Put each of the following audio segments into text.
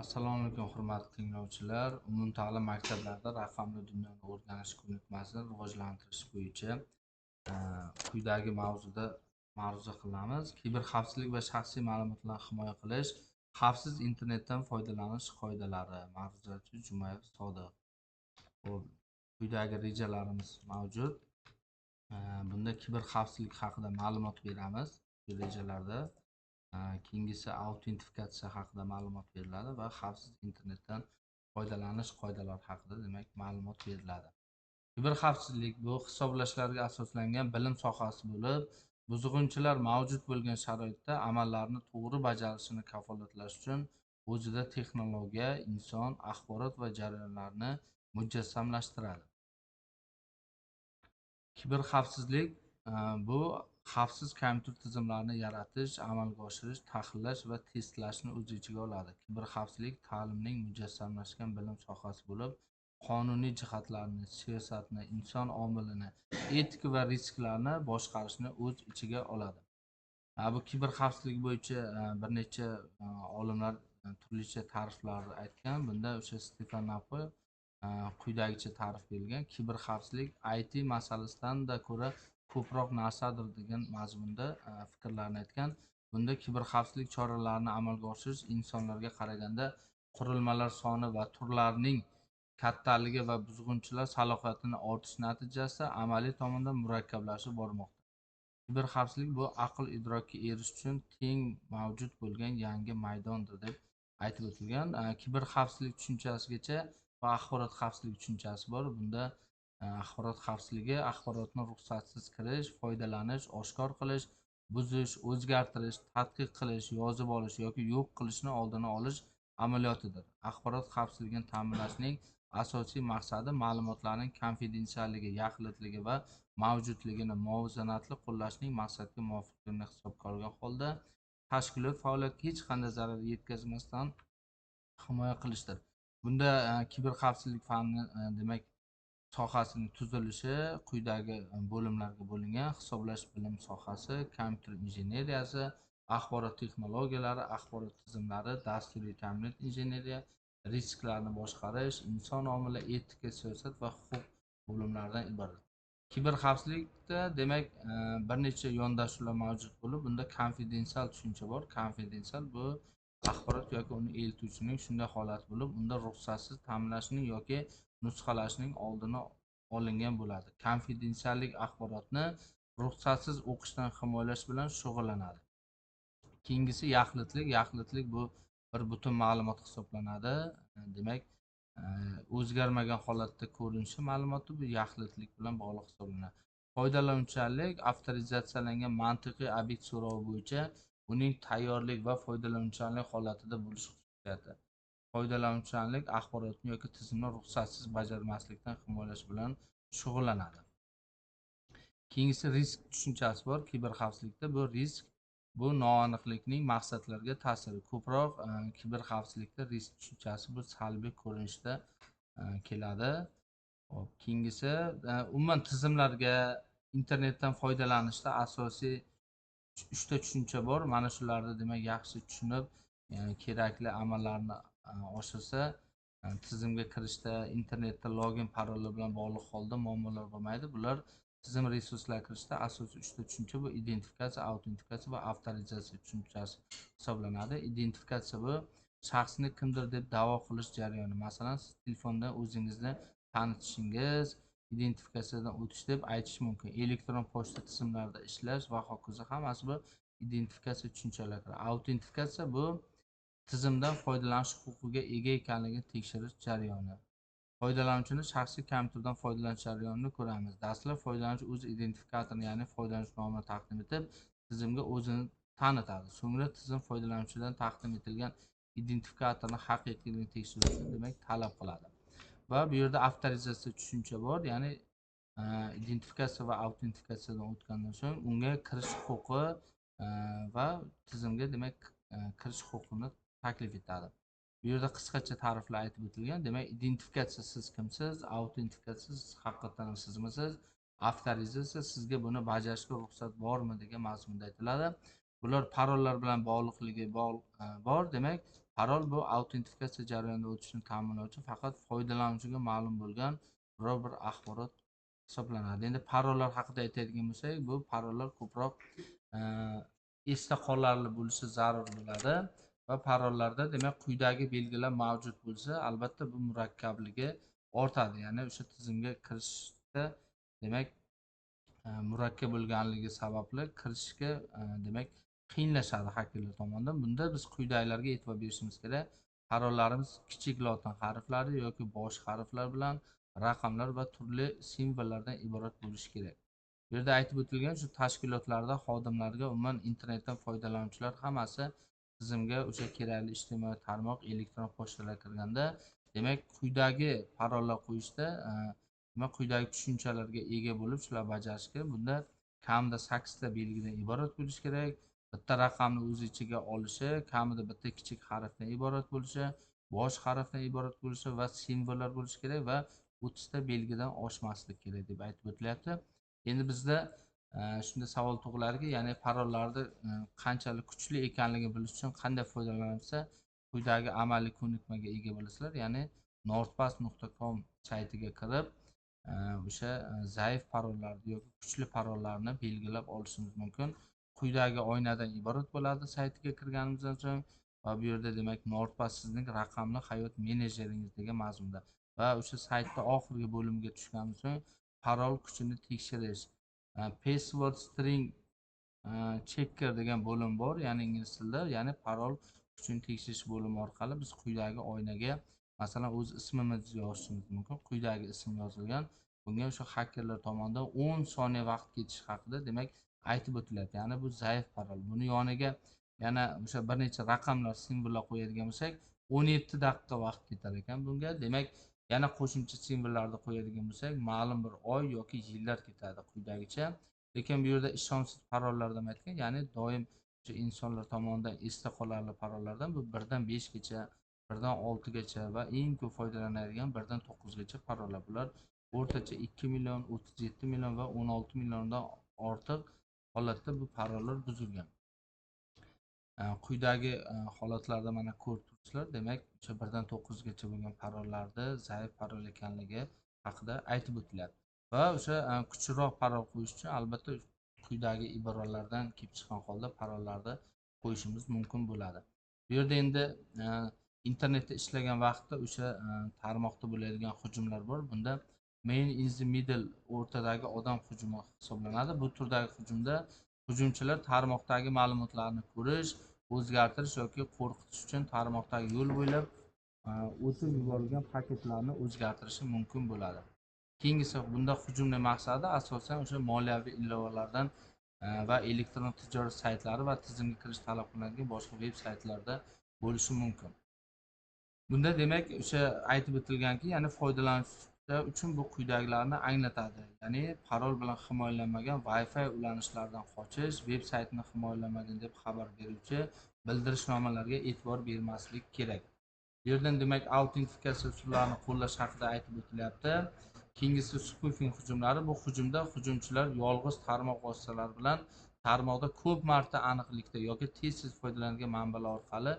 Assalomu alaykum, hurmatli tinglovchilar. Umumta'lim maktablarida raqamli dunyoni o'rganish ko'nikmasini rivojlantirish bo'yicha quyidagi mavzuda ma'ruza qilamiz. Kiberxavfsizlik va shaxsiy ma'lumotlarni himoya qilish, xavfsiz internetdan foydalanish qoidalari. Ma'ruzachi Jumayev Sodiq. Xo'p, quyidagi rejalarimiz mavjud. Bunda kiberxavfsizlik haqida ma'lumot beramiz bu rejalarda. Keyingisi autentifikatsiya haqida ma'lumot beriladi va xavfsiz internetdan foydalanish qoidalari haqida demak ma'lumot beriladi. Kiberxavfsizlik bu hisoblashlarga asoslangan bilim sohasi bo'lib, buzg'unchilar mavjud bo'lgan sharoitda amallarni to'g'ri bajarishini kafolatlash uchun o'zida texnologiya, inson, axborot va jarayonlarni mujassamlashtiradi. Kiberxavfsizlik bu xavfsiz kompyuter tizimlarini yaratish, amalga oshirish, tahlil va testlashni o'z ichiga oladi. Kiberxavfsizlik ta'limning mujassamlashgan bilim sohasi bo'lib, qonuniy jihatlarni, siyosatni, inson omilini, etika va risklarni boshqarishni o'z ichiga oladi. Bu kiberxavfsizlik bo'yicha bir necha olimlar turlicha ta'riflar aytgan. Bunda o'sha Stefan Napo quyidagicha ta'rif berilgan: kiberxavfsizlik IT masalasidan-da ko'ra ko'proq narsadir degan mazmunda fikrlarni aytgan. Bunda kiberxavfsizlik choralarini amalga oshirish insonlarga qaraganda qurilmalar soni va turlarining kattaligi va buzg'unchilar salohiyatini ortishi natijasida amaliy tomondan murakkablashib bormoqda. Kiberxavfsizlik bu aql idrokka erishish uchun teng mavjud bo'lgan yangi maydondir deb aytib o'tilgan. Kiberxavfsizlik tushunchasigacha va axborot xavfsizligi tushunchasi bor. Bunda axborot xavfsizligi axborotni ruxsatsiz kirish, foydalanish, oshkor qilish, buzish, o'zgartirish, tadqiq qilish, yozib olish yoki yo'q qilishni oldini olish amaliyotidir. Axborot xavfsizligini ta'minlashning asosiy maqsadi ma'lumotlarning konfidensialligi, yaxlitligi va mavjudligini muvozanatli qo'llashning maqsadga muvofiqligini hisobga olgan holda tashkilot faoliyatiga hech qanday zarar yetkazmasdan himoya qilishdir. Bunda kiberxavfsizlik fani demak sohasining tuzilishi quyidagi bo'limlarga bo'lingan: hisoblash bilim sohasi, kompyuter injeneriyasi, axborot texnologiyalari, axborot tizimlari, dasturiy ta'minot injeneriya, risklarni boshqarish, inson omili, etika, siyosat va huquq bo'limlaridan iborat. Kiberxavfsizlikda demak bir necha yondashuvlar mavjud bo'lib, bunda konfidensial tushuncha bor. Konfidensial bu axborot yoki uni eltuvchining shunday holati bo'lib, unda ruxsatsiz ta'minlashning yoki nusxalashning oldini olingan bo'ladi. Konfidensiallik axborotni ruxsatsiz o'qishdan himoyalash bilan shug'ullanadi. Keyingisi yaxlitlik. Yaxlitlik bu bir butun ma'lumot hisoblanadi. Demak, o'zgarmagan holatda ko'rinishi ma'lumoti bu yaxlitlik bilan bog'liq hisoblanadi. Foydalanuvchanlik avtorizatsiyalangan mantiqiy obyekt so'rovi bo'yicha uning tayyorlik va foydalanuvchanlik holatida bo'lish xususiyati. Foydalanuvchanlik axborotni yoki tizimni ruxsatsiz bajarmaslikdan himoyalash bilan shug'ullanadi. Keyingisi risk tushunchasi bor kiberxavfsizlikda. Bu risk bu noaniqlikning maqsadlarga ta'siri. Ko'proq kiberxavfsizlikda risk tushunchasi bu salbiy ko'rinishda keladi. Hop, keyingisi umuman tizimlarga internetdan foydalanishda asosiy uchta tushuncha bor. Mana shularni demak yaxshi tushunib, kerakli amallarni oshirsa, tizimga kirishda, internetda login parollar bilan bog'liq holda muammolar bo'lmaydi. Bular tizim resurslariga kirishda asosiy uchta tushuncha bu identifikatsiya, autentifikatsiya va avtorizatsiya tushunchasi hisoblanadi. Identifikatsiya bu shaxsni kimdir deb da'vo qilish jarayoni. Masalan, siz telefonda o'zingizni tanitishingiz, identifikatsiyadan o'tish deb aytish mumkin. Elektron pochta tizimlarida ishlash va hokazo hammasi bu identifikatsiya tushunchalari kiradi. Autentifikatsiya bu tizimdan foydalanish huquqiga ega ekanligini tekshirish jarayoni. Foydalanuvchini shaxsiy kompyuterdan foydalanish jarayonini ko'ramiz. Dastlab foydalanuvchi o'z identifikatorini, ya'ni foydalanuvchi nomini taqdim etib, tizimga o'zini tanitadi. So'ngra tizim foydalanuvchidan taqdim etilgan identifikatorni haqiqiyligini tekshirish uchun demak talab qiladi. Va bu yerda avtorizatsiya tushuncha bor, ya'ni identifikatsiya va autentifikatsiyadan o'tgandan so'ng unga kirish huquqi va tizimga demak kirish huquqini taklif etadi. Bu yerda qisqacha ta'riflar aytib o'tilgan. Demak, identifikatsiya siz kimsiz, autentifikatsiya siz haqiqatan sizmisiz, avtorizatsiya sizga buni bajarishga ruxsat bormi degan mazmunda aytiladi. Bular parollar bilan bog'liqligi bor. Demak, parol bu autentifikatsiya jarayonida o'tishni ta'minlovchi faqat foydalanuvchiga ma'lum bo'lgan biror bir axborot hisoblanadi. Endi parollar haqida aytadigan bo'lsak, bu parollar ko'proq esda qolarli bo'lishi zarur bo'ladi va parollarda demak quyidagi belgilar mavjud bo'lsa, albatta bu murakkabligi ortadi. Ya'ni o'sha tizimga kirishda demak murakkab bo'lganligi sababli kirishga demak qiyinlashadi xakerlar tomonidan. Bunda biz quyidagilarga e'tibor berishimiz kerak. Parollarimiz kichik lotin harflari yoki bosh harflar bilan raqamlar va turli simvollardan iborat bo'lishi kerak. Bu yerda aytib o'tilgan shu tashkilotlarda xodimlarga, umuman internetdan foydalanuvchilar hammasi tizimga o'sha kerakli ijtimoiy tarmoq, elektron pochtalar kirganda, demak quyidagi parollar qo'yishda demak quyidagi tushunchalarga ega bo'lib shular bajarish kerak. Bunda kamida 8 ta belgidan iborat bo'lishi kerak. Bitta raqamni o'z ichiga olishi, kamida bitta kichik harfdan iborat bo'lishi, bosh harfdan iborat bo'lishi va simvollar bo'lishi kerak va 30 ta belgidan oshmaslik kerak deb aytib o'tilyapti. Endi bizda shunda savol tug'iladiki, ya'ni parollarni qanchalik kuchli ekanligini bilish uchun qanday foydalanilsa, quyidagi amaliy ko'nikmaga ega bo'lasizlar. Ya'ni nordpass.com saytiga kirib, o'sha zaif parollarni yoki kuchli parollarni belgilab olishimiz mumkin. Quyidagi oynadan iborat bo'ladi saytiga kirganimizdan so'ng va bu yerda demak NordPass sizning raqamli hayot menejeringiz degan mazmunda va o'sha saytda oxirgi bo'limga tushgandan so'ng parol kuchini tekshirish, password string checker degan bo'lim bor, ya'ni ingliz tilida, ya'ni parol kuchini tekshirish bo'limi orqali biz quyidagi oynaga masalan o'z ismimizni yozishimiz mumkin. Quyidagi ism yozilgan, bunga o'sha xakerlar tomonidan 10 soniya vaqt ketishi haqida demak aytib o'tilyapti. Ya'ni bu zaif parol. Buni yoniga yana o'sha bir necha raqamlar, simvollar qo'yadigan bo'lsak, 17 daqiqa vaqt ketar ekan bunga. Demak, yana qo'shimcha simvollarni qo'yadigan bo'lsak, ma'lum bir oy yoki yillar ketadi quyidagicha. Lekin bu yerda ishonchsiz parollardan aytgan, ya'ni doim o'sha insonlar tomonidan esda qolarli parollardan bu 1dan 5 gacha, 1dan 6 gacha va eng ko'p foydalanadigan 1dan 9 gacha parollar. Bular o'rtacha 2 million, 37 million va 16 milliondan ortiq holatda bu parollar buzilgan. Quyidagi holatlarda mana ko'rib turibsizlar, demak o'sha 1dan 9 gacha bo'lgan parollarda zaif parol ekanligi haqida aytib o'tilyapti. Va o'sha kuchliroq parol qo'yish uchun albatta quyidagi iboralardan kelib chiqqan holda parollarni qo'yishimiz mumkin bo'ladi. Bu yerda endi internetda ishlagan vaqtda o'sha tarmoqda bo'ladigan hujumlar bor. Bunda man in the middle, o'rtadagi odam hujumi hisoblanadi. Bu turdagi hujumda hujumchilar tarmoqdagi ma'lumotlarni ko'rish, o'zgartirish yoki qo'rqitish uchun tarmoqdagi yo'l bo'ylab o'tib yuborilgan paketlarni o'zgartirishi mumkin bo'ladi. Keyingisi, bunda hujumning maqsadi asosan o'sha moliyaviy ilovalardan va elektron tijorat saytlari va tizimga kirish talab qilinadigan boshqa veb saytlarda bo'lishi mumkin. Bunda demak o'sha aytib o'tilganki, ya'ni foydalanuvchilar uchun bu quyidagilarni anglatadi. Ya'ni parol bilan himoyalanmagan Wi-Fi ulanishlaridan qochish, veb saytni himoyalanmagan deb xabar beruvchi bildirishnomalarga e'tibor bermaslik kerak. Bu yerdan demak autentifikatsiya usullarini qo'llash haqida aytib o'tilyapti. Keyingisi spoofing hujumlari. Bu hujumda hujumchilar yolg'iz tarmoq vositalari bilan tarmoqda ko'p marta aniqlikda yoki tez-tez foydalanilgan manbalar orqali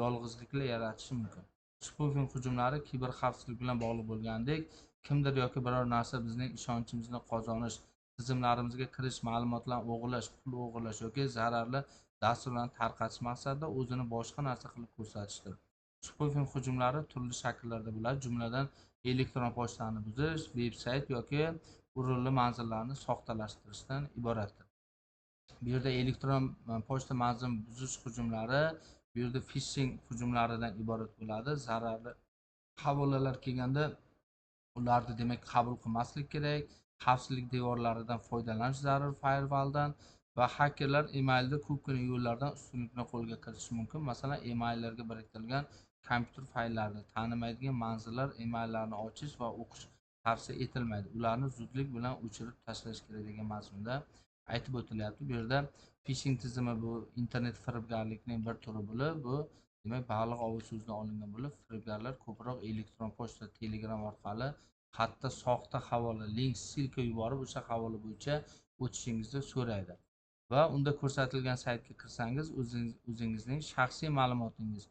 yolg'izliklar yaratishi mumkin. Spoofing hujumlari kiber xavfsizlik bilan bog'liq bo'lgandek, kimdir yoki biror narsa bizning ishonchimizni qozonish, tizimlarimizga kirish, ma'lumotlarni o'g'irlash, pul o'g'irlash yoki zararli dasturlarni tarqatish maqsadida o'zini boshqa narsa qilib ko'rsatishdir. Spoofing hujumlari turli shakllarda bo'ladi, jumladan elektron pochtani buzish, veb sayt yoki URL manzillarni soxtalashtirishdan iboratdir. Bu yerda elektron pochta manzilini buzish hujumlari, bu yerda phishing hujumlaridan iborat bo'ladi. Zararli havolalar kelganda ularni demak qabul qilmaslik kerak. Xavfsizlik devorlaridan foydalanish zarur, firewalldan va xakerlar emailda ko'pgina yo'llardan ustunlikni qo'lga kiritishi mumkin. Masalan, emaillarga biriktirilgan kompyuter fayllarini tanimaydigan manzillar emaillarni ochish va o'qish tavsiya etilmaydi. Ularni zudlik bilan o'chirib tashlash kerak degan mazmunda aytib o'tilyapti. Bu yerda phishing tizimi bu internet firibgarlikning bir turi bo'lib, bu demak baliq ovi so'zidan olingan bo'lib, firibgarlar ko'proq elektron pochta, Telegram orqali hatto soxta havola, link, ссылка yuborib, o'sha havola bo'yicha o'tishingizni so'raydi. Va unda ko'rsatilgan saytga kirsangiz, o'zingizning shaxsiy ma'lumotingiz